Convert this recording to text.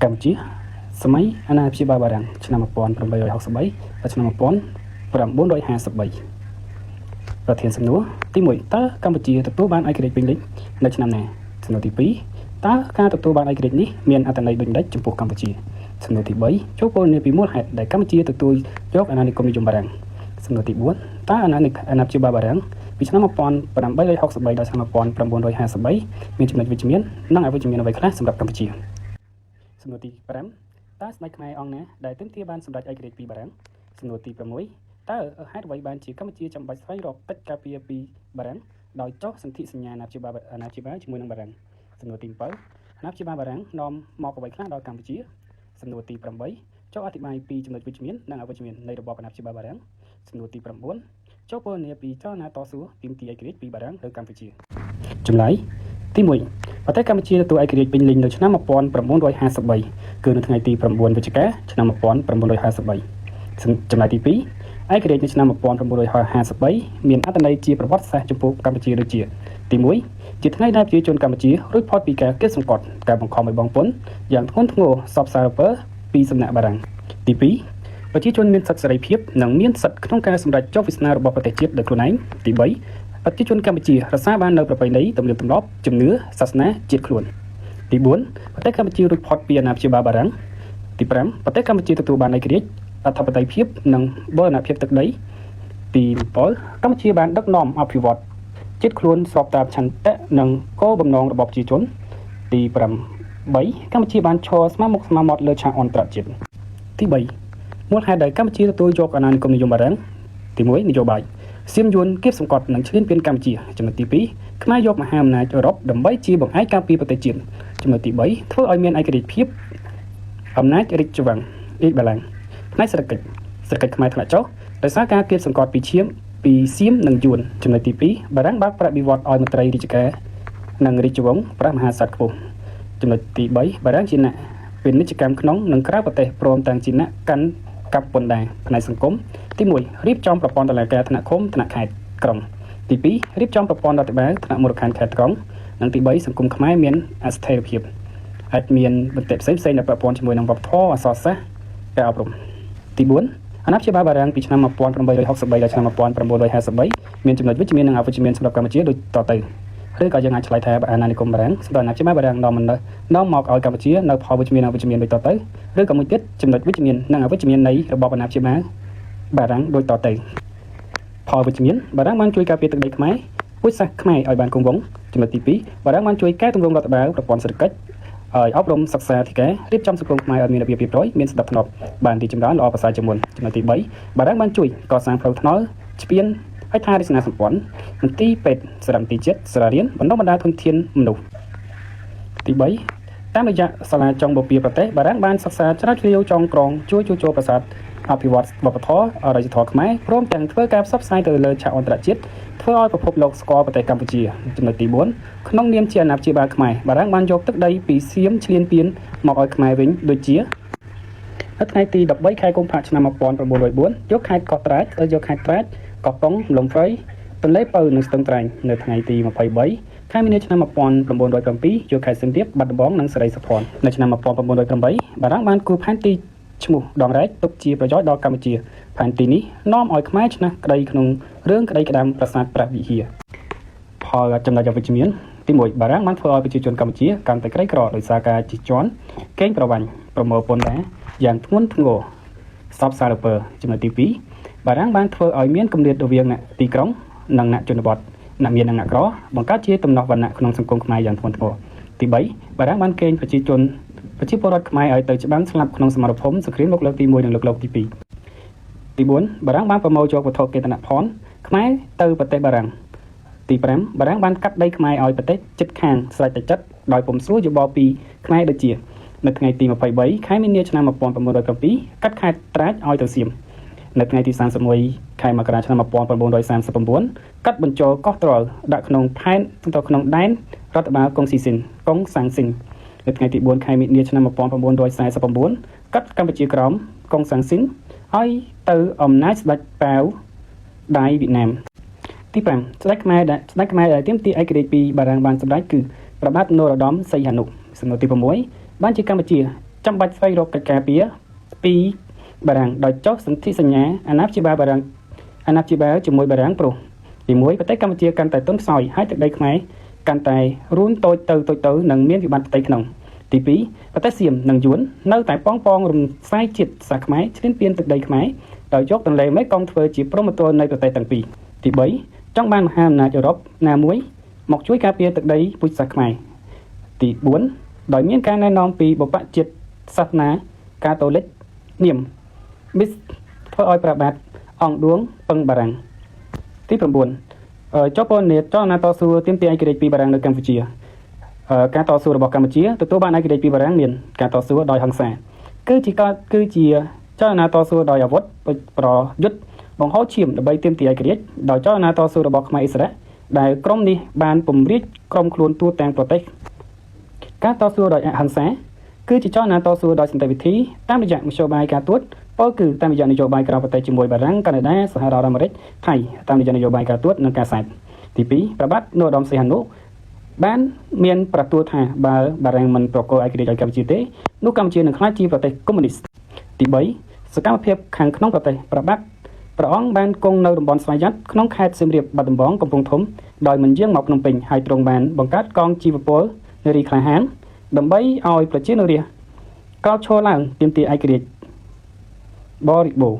កម្ពុជាសម័យអាណាព្យាបាលបារាំងឆ្នាំ1863ដល់ឆ្នាំ1953ប្រធានសំណួរទី1តើកម្ពុជាទទួលបានឯករាជ្យពេញលេញនៅឆ្នាំណាសំណួរទី2តើការទទួលបានឯករាជ្យនេះមានអត្ថន័យដូចម្តេចចំពោះកម្ពុជាសំណួរទី3ចូលពណ៌នាពីមូលហេតុដែលកម្ពុជាទទួលយកអាណានិគមនិយមបារាំងសំណួរទី4តើអាណាព្យាបាលបារាំងពីឆ្នាំ1863ដល់ឆ្នាំ1953មានចំណុចវិជ្ជមាននិងអវិជ្ជមានអ្វីខ្លះសម្រាប់កម្ពុជាសំណួរទី5តើស្ដេចខ្មែរអង្គណាដែលទាមទារបានសម្រេចឯករាជ្យពីបារាំងសំណួរទី6តើហេតុអ្វីបានជាកម្ពុជាចាំបាច់ស្វែងរកកិច្ចការពារពីបារាំងដោយចុះសន្ធិសញ្ញាអាណាព្យាបាលជាមួយនឹងបារាំងសំណួរទី7អាណាព្យាបាលបារាំងនាំមកអ្វីខ្លះដល់កម្ពុជាសំណួរទី8ចុះអធិប្បាយពីចំណុចវិជ្ជមាននិងអវិជ្ជមាននៃរបបអាណាព្យាបាលបារាំងសំណួរទី9ចូលពណ៌នាពីចលនាតស៊ូទាមទារឯករាជ្យពីបារាំងទៅកម្ពុជាចម្លើយទី1ប្រទេសកម្ពុជាទទួលឯករាជ្យពេញលេញនៅឆ្នាំ1953គឺនៅថ្ងៃទី9វិច្ឆិកាឆ្នាំ1953ចម្លើយទី2ឯករាជ្យនៅឆ្នាំ1953មានអត្ថន័យជាប្រវត្តិសាស្ត្រចំពោះកម្ពុជាដូចជាទី1ជាថ្ងៃដែលប្រជាជនកម្ពុជារួចផុតពីការគៀបសង្កត់ការបង្ខំឲ្យបង់ពន្ធយ៉ាងធ្ងន់ធ្ងរសពសារពើពីសំណាក់បារាំងទី2ប្រជាជនមានសិទ្ធិសេរីភាពនិងមានសិទ្ធិក្នុងការសម្រេចជោគវាសនារបស់ប្រទេសជាតិដោយខ្លួនឯងទី3ប្រជាជនកម្ពុជារក្សាបាននូវប្រពៃណីទំនៀមទម្លាប់ជំនឿសាសនាជាតិខ្លួនទី4ប្រទេសកម្ពុជារួចផុតពីអាណាព្យាបាលបារាំងទី5ប្រទេសកម្ពុជាទទួលបានឯករាជ្យអធិបតេយ្យភាពនិងបូរណភាពទឹកដីទី7កម្ពុជាបានដឹកនាំអភិវឌ្ឍជាតិខ្លួនស្របតាមឆន្ទៈនិងគោលបំណងរបស់ប្រជាជនទី8កម្ពុជាបានឈរស្មើមុខស្មើមាត់លើឆាកអន្តរជាតិទី3មូលហេតុដែលកម្ពុជាទទួលយកអាណានិគមនិយមបារាំងទី1នយោបាយសៀមយួនគៀបសង្កត់និងឈ្លានពានកម្ពុជាចំណុចទី2ខ្មែរយកមហាអំណាចអឺរ៉ុបដើម្បីជាបង្អែកការពារប្រទេសជាតិចំណុចទី3ធ្វើឲ្យមានឯករាជ្យភាពអំណាចរាជវង្សរាជបល្ល័ង្កផ្នែកសេដ្ឋកិច្ចសេដ្ឋកិច្ចខ្មែរធ្លាក់ចុះដោយសារការគៀបសង្កត់ពីឈាមពីសៀមនិងយួនចំណុចទី2បារាំងបើកប្រាក់បៀវត្សឲ្យមន្ត្រីរាជការនិងរាជវង្សព្រះមហាក្សត្រខ្ពស់ចំណុចទី3បារាំងជាអ្នកពាណិជ្ជកម្មក្នុងនិងក្រៅប្រទេសព្រមទាំងជាអ្នកកាន់កាប់ពន្ធដារផ្នែកសង្គមទី1រៀបចំប្រព័ន្ធតុលាការថ្នាក់ឃុំថ្នាក់ខេត្តក្រុងទី2រៀបចំប្រព័ន្ធរដ្ឋបាលថ្នាក់មូលដ្ឋានខេត្តក្រុងនិងទី3សង្គមខ្មែរមានអស្ថិរភាពអាចមានបន្តិផ្សេងៗដែលពាក់ព័ន្ធជាមួយនឹងវប្បធម៌អក្សរសាស្ត្រការអប់រំទី4អាណាព្យាបាលបារាំងពីឆ្នាំ1863ដល់ឆ្នាំ1953មានចំណុចវិជ្ជមាននិងអវិជ្ជមានសម្រាប់កម្ពុជាដូចតទៅឬក៏យើងអាចឆ្លើយថាអាណានិគមបារាំងសម្រាប់អាណាព្យាបាលបារាំងនាំមកនាំមកឲ្យកម្ពុជានៅផលវិជ្ជមាននិងអវិជ្ជមានដូចតទៅឬក៏មួយទៀតចំណុចវិជ្ជមាននិងអវិជ្ជមាននៃរបបអាណាព្យាបាលបារាំងដូចតទៅផលវិជ្ជមានបារាំងបានជួយការពារទឹកដីខ្មែរពូជសាសន៍ខ្មែរឲ្យបានគង់វង្សចំណុចទី2បារាំងបានជួយកែតម្រង់រដ្ឋបាលប្រព័ន្ធសេដ្ឋកិច្ចហើយអប់រំសិក្សាធិការរៀបចំសង្គមខ្មែរឲ្យមានរបៀបរៀបរយមានសណ្ដាប់ធ្នាប់បានរីកចម្រើនល្អប្រសើរជាងមុនចំណុចទី3បារាំងបានជួយកសាងផ្លូវថ្នល់ស្ពានហេដ្ឋារចនាសម្ព័ន្ធមន្ទីរពេទ្យសារមន្ទីរជាតិសាលារៀនបណ្ដុះបណ្ដាលធនធានមនុស្សទី3តាមរយៈសាលាចុងបូព៌ាប្រទេសបារាំងបានសិក្សាច្រាវជ្រាវចងក្រងជួយជួសជុលប្រាសាទអភិវឌ្ឍវប្បធម៌អរិយធម៌ខ្មែរព្រមទាំងធ្វើការផ្សព្វផ្សាយទៅលើឆាកអន្តរជាតិធ្វើឲ្យពិភពលោកស្គាល់ប្រទេសកម្ពុជាចំណុចទី4ក្នុងនាមជាអាណាព្យាបាលខ្មែរបារាំងបានយកទឹកដីពីសៀមឈ្លានពានមកឲ្យខ្មែរវិញដូចជានៅថ្ងៃទី13ខែកុម្ភៈឆ្នាំ1904យកខេត្តកោះត្រាចយកខេត្តត្រាចកោះកុងលំហ្វ្រៃទន្លេពៅនិងស្ទឹងត្រែងនៅថ្ងៃទី23ខែមីនាឆ្នាំ1907យកខេត្តសៀមរាបបាត់ដំបងនិងសិរីសោភ័ណនៅឆ្នាំ1908បារាំងបានគូរផែនទីឈ្មោះដងរែកទុកជាប្រយោជន៍ដល់កម្ពុជាផែនទីនេះនាំឲ្យខ្មែរឈ្នះក្តីក្នុងរឿងក្តីក្តាំប្រាសាទព្រះវិហារផលចំណុចអវិជ្ជមានទី1បារាំងបានធ្វើឲ្យប្រជាជនកម្ពុជាកាន់តែក្រីក្រដោយសារការជិះជាន់កេងប្រវ័ញ្ចប្រមូលពន្ធដារយ៉ាងធ្ងន់ធ្ងរសពសារពើចំណុចទី2បារាំងបានធ្វើឲ្យមានគម្លាតរវាងអ្នកទីក្រុងនិងអ្នកជនបទអ្នកមាននិងអ្នកក្របង្កើតជាទំនាស់វណ្ណៈក្នុងសង្គមខ្មែរយ៉ាងធ្ងន់ធ្ងរទី3បារាំងបានកេងប្រជាជនប្រជាពលរដ្ឋខ្មែរឲ្យទៅច្បាំងស្លាប់ក្នុងសមរភូមិសង្គ្រាមលោកលើកទី1និងលោកលើកទី2ទី4បារាំងបានប្រមូលយកវត្ថុកេតនភ័ណ្ឌខ្មែរទៅប្រទេសបារាំងទី5បារាំងបានកាត់ដីខ្មែរឲ្យប្រទេសជិតខាងស្រេចតែចិត្តដោយពុំសួរយោបល់ពីខ្មែរដូចជានៅថ្ងៃទី23ខែមីនាឆ្នាំ1907កាត់ខេត្តត្រាចឲ្យទៅសៀមនៅថ្ងៃទី31ខែមករាឆ្នាំ1939កាត់បញ្ចូលកោះត្រល់ដាក់ក្នុងផែនទៅក្នុងដែនរដ្ឋបាលកុងស៊ីស៊ីនកុងសាំងស៊ីននៅថ្ងៃទី4ខែមីនាឆ្នាំ1949កាត់កម្ពុជាក្រោមកុងសាំងស៊ីនឲ្យទៅអំណាចស្ដេចប៉ាវដៃវៀតណាមទី5ស្ដេចខ្មែរដែលទាមទារឯករាជ្យពីបារាំងបានសម្រេចគឺព្រះបាទនរោត្តមសីហនុសំណួរទី6បានជាកម្ពុជា ចាំបាច់ស្វែងរកកិច្ចការពារពីបារាំងដោយចុះសន្ធិសញ្ញាអាណាព្យាបាលបារាំងអាណាព្យាបាលជាមួយបារាំងព្រោះទី1ប្រទេសកម្ពុជាកាន់តែទន់ខ្សោយហើយទឹកដីខ្មែរកាន់តែរួមតូចទៅតូចទៅនិងមានវិបត្តិផ្ទៃក្នុងទី2ប្រទេសសៀមនិងយួននៅតែប៉ងប៉ងរំសាយជាតិសាសន៍ខ្មែរឈ្លានពានទឹកដីខ្មែរដោយយកទន្លេមេគង្គធ្វើជាព្រំប្រទល់នៃប្រទេសទាំងពីរទី3ចង់បានមហាអំណាចអឺរ៉ុបណាមួយមកជួយការពារទឹកដីពូជសាសន៍ខ្មែរទី4ដោយមានការណែនាំពីបព្វជិតសាសនាកាតូលិកនាមមីសធ្វើឲ្យព្រះបាទអង្គឌួងពឹងបារាំងទី9ចុះពលនេតចលនាតស៊ូទាមទារឯករាជ្យពីបារាំងនៅកម្ពុជាការតស៊ូរបស់កម្ពុជាទទួលបានឯករាជ្យពីបារាំងមានការតស៊ូដោយហិង្សាគឺជាការគឺជាចលនាតស៊ូដោយអាវុធប្រយុទ្ធបង្ហូរឈាមដើម្បីទាមទារឯករាជ្យដោយចលនាតស៊ូរបស់ខ្មែរអ៊ីស្រាអែលដែលក្រុមនេះបានពង្រីកក្រុមខ្លួនទូទាំងប្រទេសការតស៊ូដោយអហិង្សាគឺជាចលនាតស៊ូដោយសន្តិវិធីតាមរយៈមធ្យោបាយការទូតពោលគឺតាមរយៈនយោបាយក្រៅប្រទេសជាមួយបារាំងកាណាដាសហរដ្ឋអាមេរិកថៃតាមរយៈនយោបាយការទូតនិងការសែបទី2ព្រះបាទនរោត្តមសីហនុបានមានប្រទូលថាបើបារាំងមិនប្រគល់ឯករាជ្យឲ្យកម្ពុជាទេនោះកម្ពុជានឹងក្លាយជាប្រទេសកុម្មុយនីសទី3សកម្មភាពខាងក្នុងប្រទេសព្រះបាទព្រះអង្គបានគង់នៅតំបន់ស្វយ័តក្នុងខេត្តសៀមរាបបាត់ដំបងកំពង់ធំដោយមិនយាងមកភ្នំពេញហើយទ្រង់បានបង្កើតកងជីវពលនារីក្លាហានដើម្បីឲ្យប្រជានុរាស្ត្រក្រោកឈរឡើងទាមទារឯករាជ្យបរិបូរ